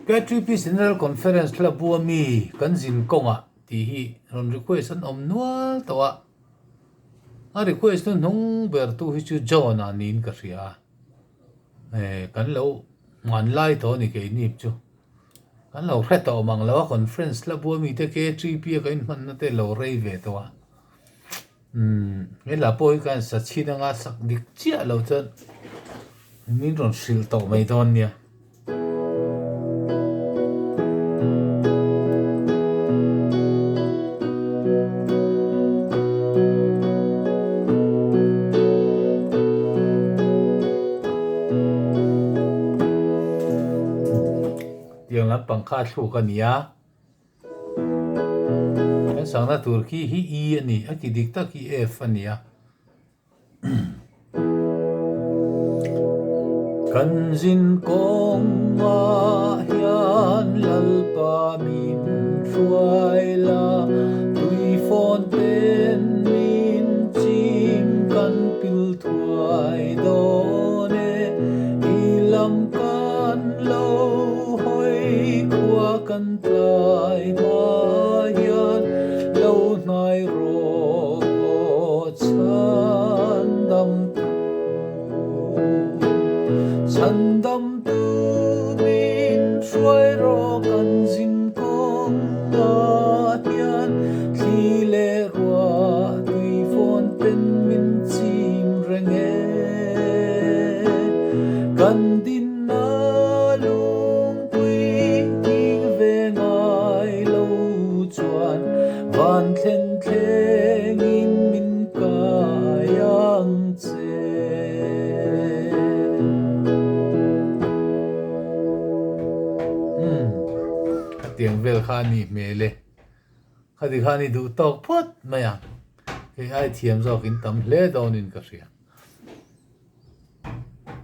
KTP General Conference hla bua mi kan zin kawngah tih hi rawn request an awm nual tawh a, a request hnuhnung ber tu hi chu John-a niin ka hria a, eh kan lo hmanlai tawh a ni keini chu. Kan lo hre tawh mang lo a, conference hla bua mite KTP a kan inhmanna te lo rei ve tawh a. Umm he hla pawh hi khan sa chhin anga sak dik chiah lo chuan min rawn hrilh tawh mai dawn nia. Tiang lampang kha a thluk a ni a. Kan sangna tur khi hi E a ni, a ki dik tak hi F a ni a. Kan zin kawngah hian Lalpa min hruai la, tui fawn ten min chim kan pil thuai dawn e, i lam kan lo hawi khua kan Tlai hma hian lo hnai rawh aw chhan dam tu, chhan dam tu min hruai rawh kan zin kawng ah hian thli leh ruah tui fawn ten min chim reng e kan din na lungpui nghing ve ngai lo chuan van thlen thlengin min kai ang che. Umm, khatiang vel kha a nih hmel e. Khati khan i duh tawk phawt mai ang. Kei ai thiam zawkin tam hle dawnin ka hria.